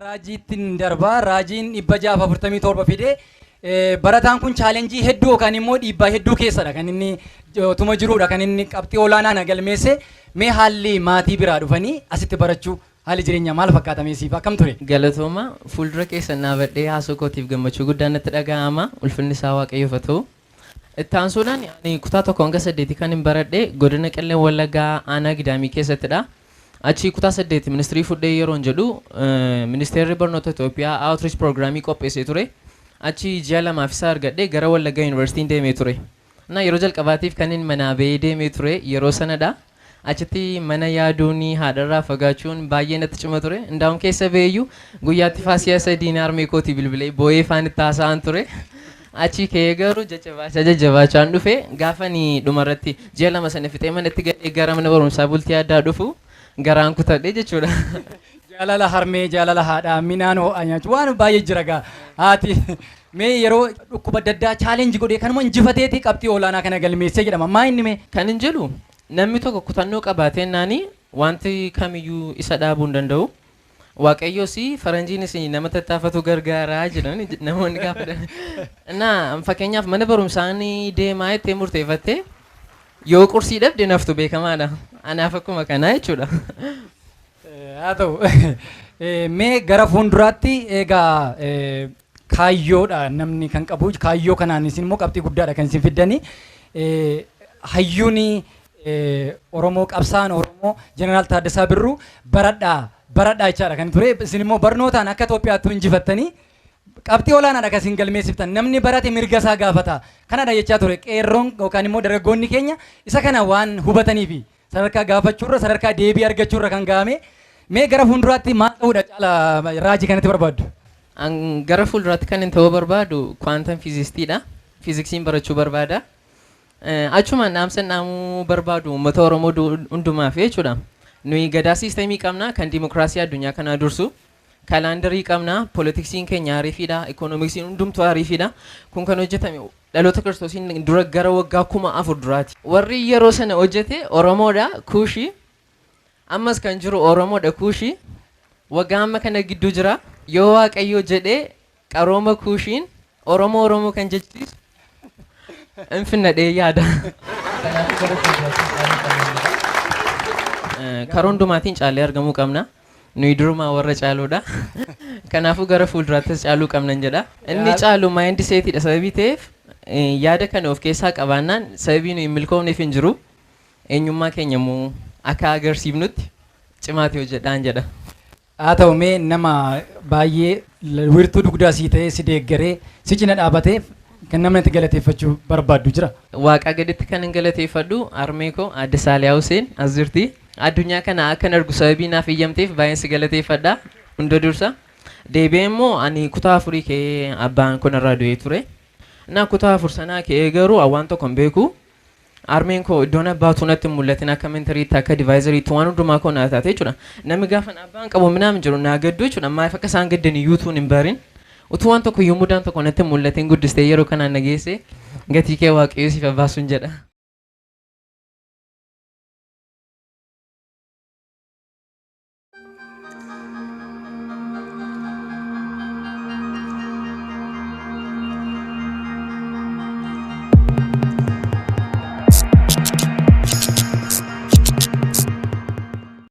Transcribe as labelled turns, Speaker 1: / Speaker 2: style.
Speaker 1: Raajiittiin darbaa. Raajiin 647 fide. Barataan kun challenge hedduu yookaan immoo dhiibbaa hedduu keessadha kan inni otuma jiruudha kan inni qabxii olaanaa na galmeesse. Mee haalli maatii biraa dhufanii asitti barachuu, haalli jireenyaa maal fakkaata siif, akkam ture?
Speaker 2: Galatooma. Fuuldura keessan dhaabadhee haasoo kootiif gammachuu guddaan natti dhaga'ama. Ulfinni isaa Waaqayyoof haa ta'u. Itti aansuudhaan, ani kutaa 1 hanga 8 kan hin baradhe godina Qellem Wallaggaa, aanaa Gidaamii keessattidha. Achii kutaa 8 ministirii fudhee yeroon jedhu, ministeerri barnoota Itoophiyaa outreach programii qopheessee ture. Achii ji'a 2f isa argadhe, gara Wallaggaa Yuunivarsiitiin deemee ture. Na yeroo jalqabaatiif kan inni manaa bahee deemee ture yeroo sanadha. Achitti mana yaaduun, haadharraa fagaachuun baay'ee natti cima ture. Indaa'uun keessa baheeyyuu guyyaatti faasiyaa sadiin harmee kootii bilbilee boo'ee ifaan itti haasa'an ture. Achi ka'ee garuu jajjabaachaa jajjabaachaan dhufe. Gaafa ni dhumarratti ji'a 2 sana fixee manatti galee gara mana barumsaa bultii addaa dhufu garaan kutadhe jechuudha.
Speaker 1: Jaalala harmee, jaalala haadhaa, minaan ho'aa nyaachuu, waan baay'ee jira gaa. Haati mee yeroo dhukkuba adda addaa challenge godhee kanuma injifateeti qabxii olaanaa kana galmeessee jedhama. Maa inni mee?
Speaker 2: Kan hin jedhu, namni tokko kutannoo qabaatee naani wanti kamiyyuu isa dhaabuu hin danda'u. Waaqayyoos faranjiinis nama tattaafatu gargaaraa jedhan namoonni gaafa. Na fakkeenyaaf, mana barumsaan deemaa jettee murteeffattee yoo qursii dhabde naftu beekamaadha. Anaaf akkuma kanaa jechuudha.
Speaker 1: Haa ta'u, mee gara fuulduraatti egaa kaayyoodha namni kan qabu. Kaayyoo kanaan isin immoo qabxii guddaadha kan isin fiddanii. Hayyuun Oromoo, qabsaan Oromoo Jeneraal Taaddasaa Birruu "Baradhaa, baradhaa" jechaadha kan ture. Isin immoo barnootaan akka Itoophiyaatti injifattanii qabxii olaanaadha kan isin galmeessiftan. "Namni barate mirga isaa gaafata" kanadha jechaa ture. Qeerroon yookaan immoo dargaggoonni keenya isa kana waan hubataniifi sadarkaa gaafachuurra sadarkaa deebii argachuurra kan ga'ame. Mee gara fuulduraatti maal ta'uudha caala Raajii kanatti barbaaddu?
Speaker 2: An gara fuulduraatti kan hin ta'uu barbaadu quantum physicistiidha. Fiiziksiin barachuu barbaada. Achumaan dhaamsa dhaamuu barbaadu uummata Oromoo hundumaaf jechuudha. Nuyi gadaa systemii qabna kan dimokiraasii addunyaa kanaa dursu. Calendarii qabna, politicsiin keenya ariifiidha, economicsiin hundumtuu ariifiidha. Kun kan hojjetame dhaloota Kiristoosiin dura gara waggaa 4000 duraati. Warri yeroo sana hojjete Oromoodha, Kuushii. Ammas kan jiru Oromoodha, Kuushii. Waggaa amma kana gidduu jira. Yoo Waaqayyo jedhee, qarooma Kuushiin Oromoo Oromoo kan jechisiisu hin finnadhee yaada. Kanaafuu gara fuulduraatti caaluu qabna. Karaa hundumaatiin caallee argamuu qabna. Nuyi durumaa warra caaluudha. Kanaafuu gara fuulduraattis caaluu qabnan jedha. Inni caalu mindsetiidha sababii ta'eef, yaada kana of keessaa qabaannaan sababii nuyi hin milkoofneef hin jiru. Eenyummaa keenya immoo akka agarsiifnutti cimaati hojjedhaan jedha.
Speaker 1: Haa ta'u, mee nama baay'ee wirtuu dugdaa sii ta'ee, si deeggaree, si cina dhaabatee kan namni itti galateeffachuu barbaaddu jira?
Speaker 2: Waaqaa gaditti kan hin galateeffadhu harmee koo Aadde Saaliyaa Huseen as jirti. Addunyaa kana akkan argu sababii naaf eeyyamteef baay'een si galateeffadha. Hunda dursa. Deebi'ee immoo ani kutaa 4 ka'ee abbaan kun irraa du'ee ture. Na kutaa 4 sanaa ka'ee garuu waan tokko hin beeku. Harmeen koo iddoon abbaatu natti hin mul'atin, akka mentoriitti, akka advisoriitti waan hundumaa koo naa taate jechuudha. Namni gaafa abbaan qabu minaan jiru naa gaddu jechuudha. Maaliif akka isaan gaddan iyyuu utuu hin barin. Utuu waan tokko iyyuu mudaan tokko natti hin mul'atin guddistee yeroo kanaan na geesse, gatii kee Waaqayyo siif haa baasuun jedha.